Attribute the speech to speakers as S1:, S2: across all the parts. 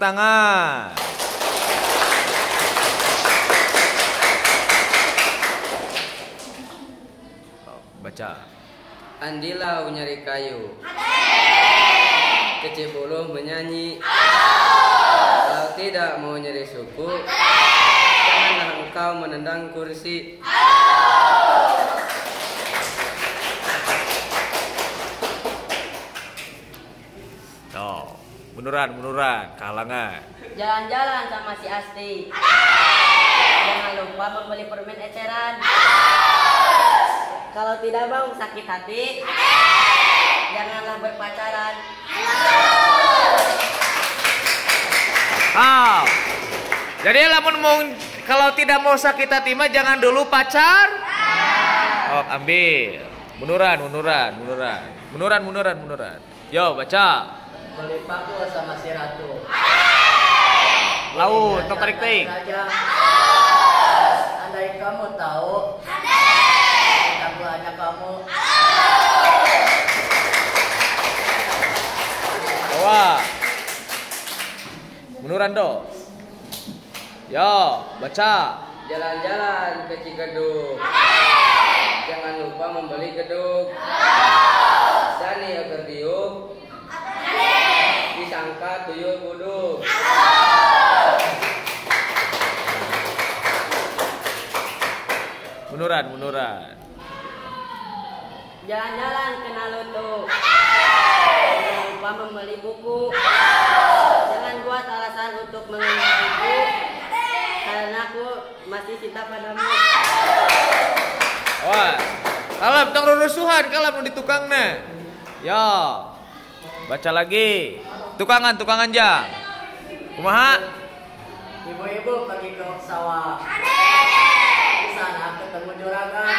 S1: tangan. Baca.
S2: Andilau nyari kayu. Kecibuluh menyanyi. Kalau tidak mau nyari suku, janganlah engkau menendang kursi.
S1: Oh, munduran, munduran, kalangan.
S3: Jalan-jalan sama si Asti. Jangan lupa membeli permen eceran. Kalau tidak mau sakit hati, janganlah berpacaran.
S1: Ah. Jadi lamun mau kalau tidak mau sakit hati mah jangan dulu pacar. Oh, ambil. Munduran, munduran, munduran. Munduran, munduran, munduran. Yo, baca.
S4: Beli paku sama si ratu.
S1: Laut, tong tarik teuing.
S4: Andai kamu tahu, tangguhannya kamu.
S1: Wah. Munduran do. Yo, baca.
S2: Jalan-jalan ke Cikedung. Jangan lupa membeli gedung. Dani agar diuk. Disangka tuyul buduk.
S1: Munduran, munduran.
S3: Jalan-jalan ke Nalutu. Jangan lupa membeli buku. Jangan buat alasan untuk menghindariku, karena aku masih cinta padamu.
S1: Wah, kalem tong rurusuhan, kalem nu di tukangna. Yo. Baca lagi. Tukangan, tukangan jang. Kumaha?
S4: Ibu-ibu pergi ke sawah. Di sana ketemu juragan.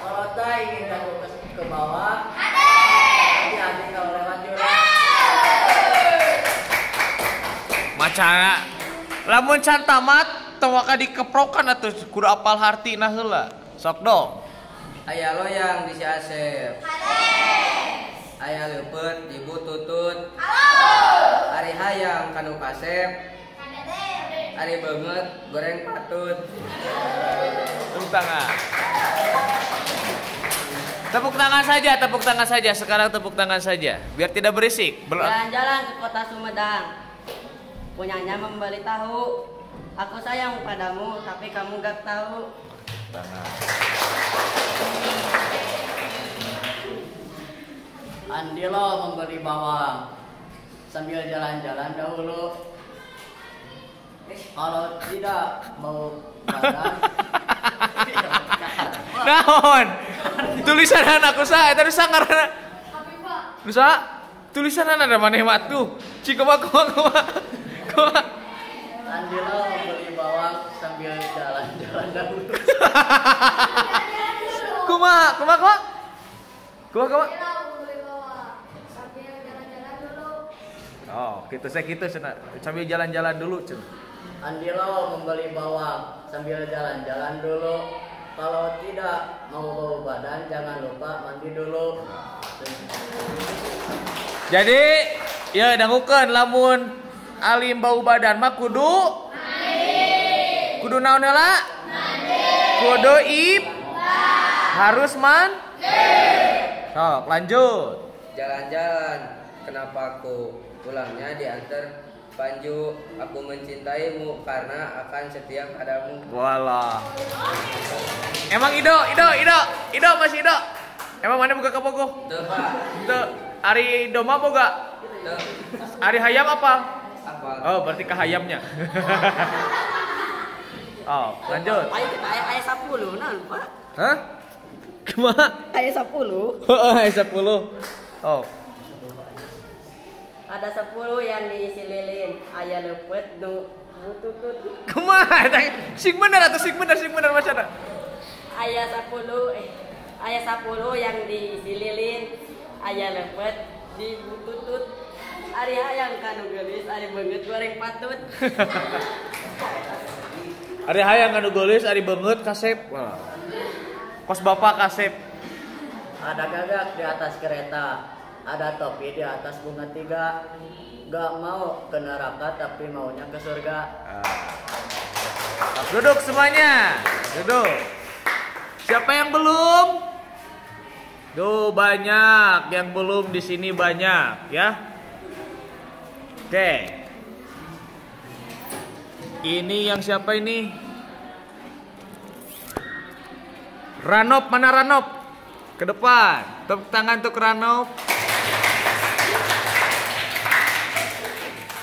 S4: Kalau tak ingin jatuh ke bawah, hati-hati kalau lewat jurang.
S1: Maca lamun can tamat tong waka dikeprokan atuh kudu apal hartina heula. Sok dong.
S2: Aya loyang di si Asep. Aya leupeut di bututut. Ari hayang kanu kasep. Ari beungeut goreng patut.
S1: Tepuk tangan. Tepuk tangan saja, tepuk tangan saja. Sekarang tepuk tangan saja, biar tidak berisik.
S3: Jalan-jalan ke kota Sumedang. Punyanya membeli tahu. Aku sayang padamu, tapi kamu gak tahu.
S1: Tangan.
S4: Andilo membeli bawang sambil jalan-jalan dahulu. Kalau tidak mau badan.
S1: Naon? Tulisan aku sa, eta nusa ngaranna. Nusa? Tulisan ada maneh mah tuh. Cik kumaha kumaha kumaha. Kumaha?
S4: Andilo membeli bawang sambil jalan-jalan dahulu.
S1: Kumaha? Kumaha kumaha? Kumaha kumaha? Oh, gitu saya gitu cenah. Sambil jalan-jalan dulu cenah.
S4: Andilo membeli bawang sambil jalan-jalan dulu. Kalau tidak mau bau badan, jangan lupa mandi dulu.
S1: Jadi, ya dangukeun lamun alim bau badan mah kudu mandi. Kudu naon heula? Mandi. Kudu ip. Harus man. Sok, lanjut.
S2: Jalan-jalan, kenapa aku pulangnya diantar Panju, aku mencintaimu karena akan setia padamu.
S1: Walah. Emang Ido, Ido, Ido, Ido masih Ido. Emang mana buka kabogoh?
S2: Teu, Pak.
S1: Teu. Ari Ido mah boga?
S2: Teu.
S1: Ari hayam apa?
S2: Apa?
S1: Oh, berarti ke hayamnya. Oh, lanjut.
S3: Ayo kita aya 10 nah, Pak.
S1: Hah? Kumaha?
S3: Aya 10.
S1: Heeh, aya 10. Oh.
S3: Ada 10 yang diisi lilin, aya leupeut nu bututut.
S1: Kumaha eta? Sing bener atuh, sing bener, sing bener macana.
S3: Aya 10 aya 10 yang diisi lilin, aya leupeut di bututut. Ari hayang kanu geulis, ari beungeut goreng patut.
S1: Ari hayang kanu geulis, ari beungeut kasep. Kos bapak kasep.
S4: Ada gagak di atas kereta. Ada topi di atas bunga 3. Gak mau ke neraka tapi maunya ke surga.
S1: Duduk semuanya. Duduk. Siapa yang belum? Duh, banyak yang belum di sini, banyak ya. Oke. Ini yang siapa ini? Ranop, mana Ranop? Ke depan. Tepuk tangan untuk Ranop.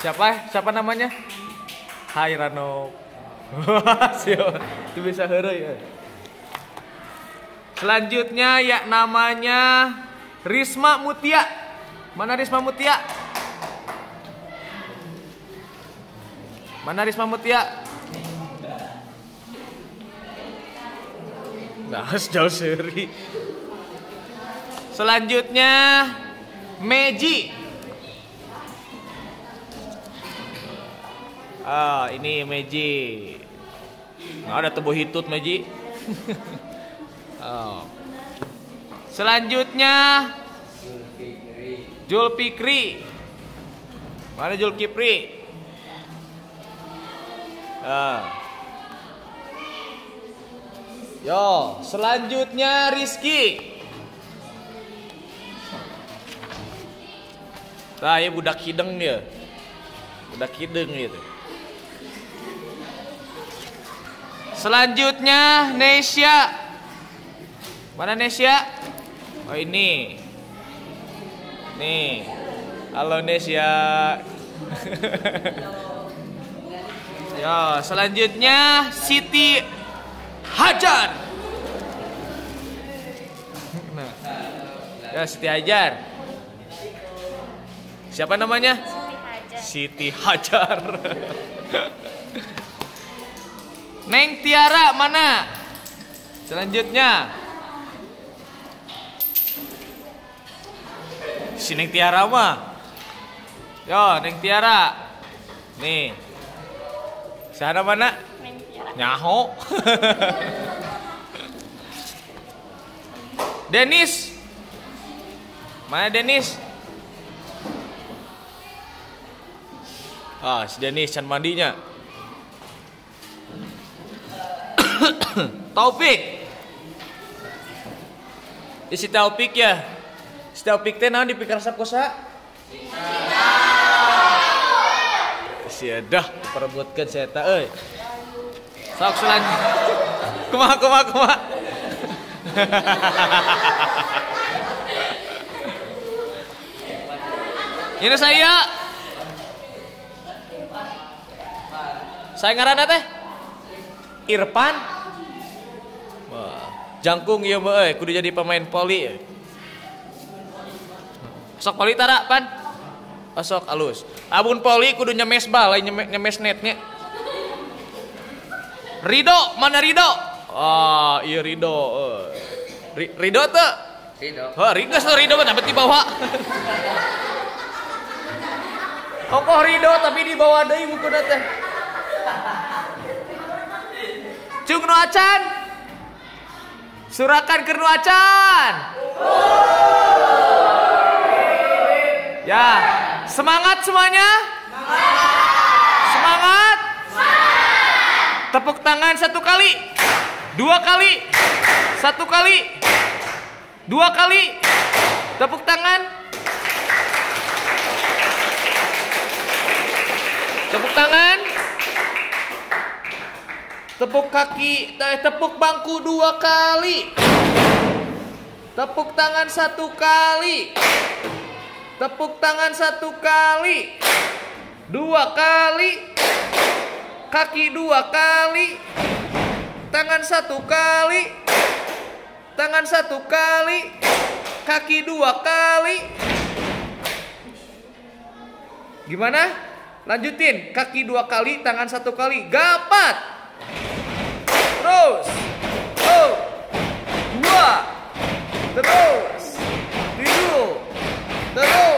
S1: Siapa? Siapa namanya? Hai Ranop. Siapa? Itu bisa heureuy ya. Selanjutnya ya namanya Risma Mutia. Mana Risma Mutia? Mana Risma Mutia? Nah, jauh seri. Selanjutnya Meji. Ah, ini Meji. Nah, ada tubuh hitut Meji. Oh. Selanjutnya Julfikri. Mana Julkipri? Ah. Yo, selanjutnya Rizky. Nah, ya budak hideng dia. Budak hideng gitu. Selanjutnya Nesya. Mana Nesya? Oh, ini. Nih. Halo Nesya. Yo, selanjutnya Siti Hajar. Nah. Ya, Siti Hajar. Siapa namanya? Siti Hajar. Neng Tiara mana? Selanjutnya si Neng Tiara mah. Yo, Neng Tiara. Nih. Sana mana? Neng Tiara. Nyaho. Denis. Mana Denis? Ah, si Denis can mandinya. Taufik. Si Taufik ya. Si Taufik teh naon dipikaresep ku saha? Sia dah diperebutkeun si eta euy. Sok selanjutnya. Kumaha kumaha kumaha. Ini saya. Saya ngaranna teh Irfan. Wah, jangkung ieu mah euy, kudu jadi pemain poli. Sok poli tara, Pan? Oh, sok alus. Abun poli kudu nyemes bal, lain nyemes netnya. Ridho, mana Ridho? Ah, iya Ridho. Ridho tuh.
S2: Ridho.
S1: Heh, Ridho tuh Ridho mah tapi dibawa. Ongkoh Ridho tapi dibawa deui bukuna teh. Cung nu acan. Surakan keur nu acan. Ya, semangat semuanya. Semangat. Tepuk tangan 1 kali, 2 kali, 1 kali, 2 kali. Tepuk tangan. Tepuk tangan. Tepuk kaki, tepuk bangku 2 kali. Tepuk tangan 1 kali. Tepuk tangan 1 kali. 2 kali. Kaki 2 kali. Tangan 1 kali. Tangan 1 kali. Kaki 2 kali. Gimana? Lanjutin. Kaki 2 kali, tangan 1 kali. Gapat. Terus. Oh. 2. Terus. 7. Terus.